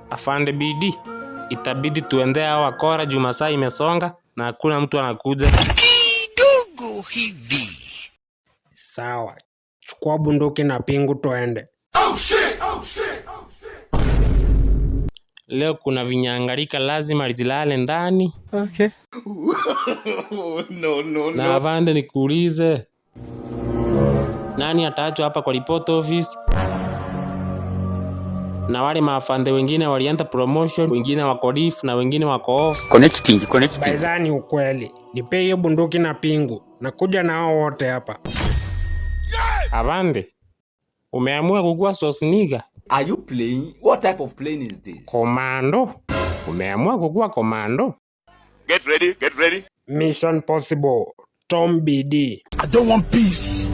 Afande BD, itabidi tuendee hao wakora juu masaa imesonga na hakuna mtu anakuja. Kidogo hivi. Sawa, chukua bunduki na pingu tuende. Leo kuna vinyangarika lazima zilale ndani. Okay. No, no, Na afande, nikuulize, nani ataachwa hapa kwa report office? Na wale maafande wengine walienda promotion, wengine wako leave na wengine wako off. Connecting, connecting. Baidha ni ukweli, nipe hiyo bunduki na pingu, nakuja na hao wote hapa. Afande, umeamua kukua sauce nigga? Are you playing? What type of plane is this? Komando, umeamua kukua komando? Get ready, get ready. Mission possible. Tom BD. I don't want peace.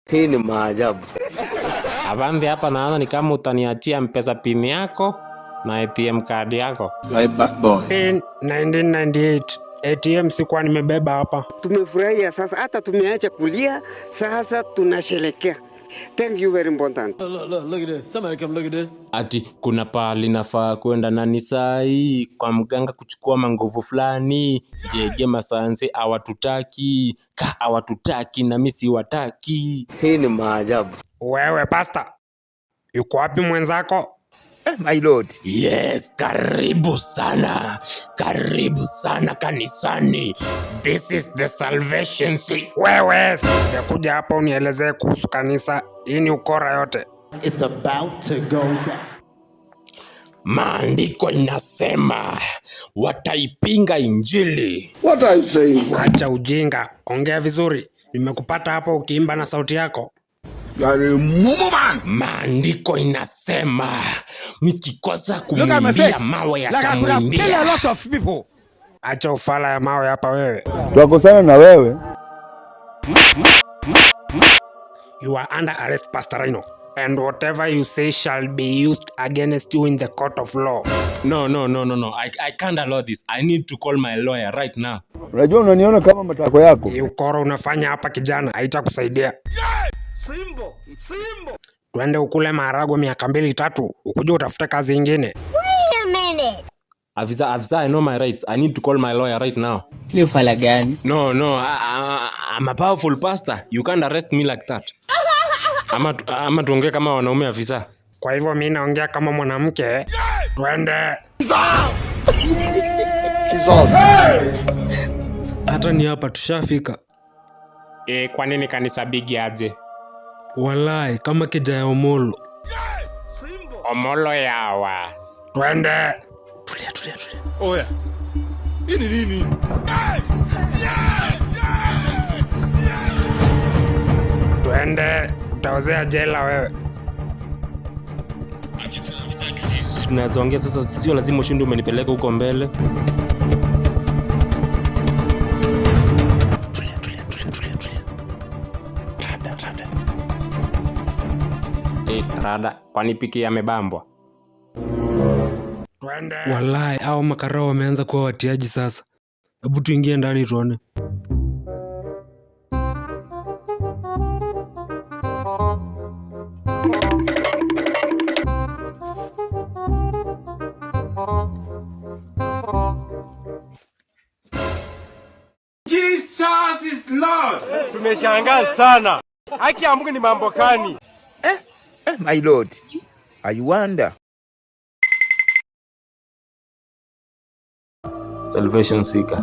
Hii ni maajabu. Afande, hapa naona ni kama utaniachia mpesa pin yako na ATM card yako. You are a bad boy. Pin 1998. ATM sikuwa nimebeba hapa. Tumefurahia sasa, hata tumeacha kulia, sasa tunasherekea. Thank you very important. Look, look, look at this. Somebody come look at this. Ati kuna pahali nafaa kwenda na ni sai kwa mganga kuchukua manguvu fulani. Jege masanse hawatutaki, ka hawatutaki na mimi siwataki. Hii ni maajabu. Wewe pasta, yuko wapi mwenzako? My lord. Yes, karibu sana, karibu sana kanisani. This is the salvation sea. Wewe sijakuja hapa unielezee kuhusu kanisa. Hii ni ukora yote. It's about to go down. Maandiko inasema wataipinga Injili. What are you saying? Acha ujinga, ongea vizuri. Nimekupata hapa ukiimba na sauti yako. You are a mumu man. Maandiko inasema nikikosa Look at my kumwimbia face. mawe Like I could have killed a yatamwimbia. lot of people. Acha ufala ya mawe hapa wewe. Twakosana na wewe. You are under arrest, Pastor Rhino. And whatever you say shall be used against you in the court of law. No, no, no, no, no. I can't allow this. I need to call my lawyer right now. Unajua unaniona kama matako yako. Hii ukora unafanya hapa kijana, haitakusaidia. Twende ukule maharagwe miaka mbili tatu, ukuje utafute kazi ingine. Wait a minute. Afisa, afisa, I know my rights. I need to call my lawyer right now. Ni ufala gani? No, no, I'm a powerful pastor. You can't arrest me like that. Ama tuongee kama wanaume, afisa. Kwa hivyo mi naongea kama mwanamke. Twende. Hata ni hapa tushafika. E, kwa nini kanisa bigi aje? Walai, kama keja ya Omolo. Omolo yawa. Twende. Tulia, tulia, tulia. Oya. Hii ni nini? Twende. Utaozea jela wewe. Afisa, afisa, si tunaweza ongea sasa, sio lazima ushinde umenipeleka huko mbele. Tulia, tulia, tulia, tulia, tulia. Rada, rada. E, rada, kwani piki yamebambwa? Twende. Walai, hao makarao wameanza kuwa watiaji sasa. Hebu tuingie ndani tuone. Jesus is Lord. Tumeshangaa sana. Haki ya Mungu ni mambo gani? My lord. I wonder. Salvation seeker.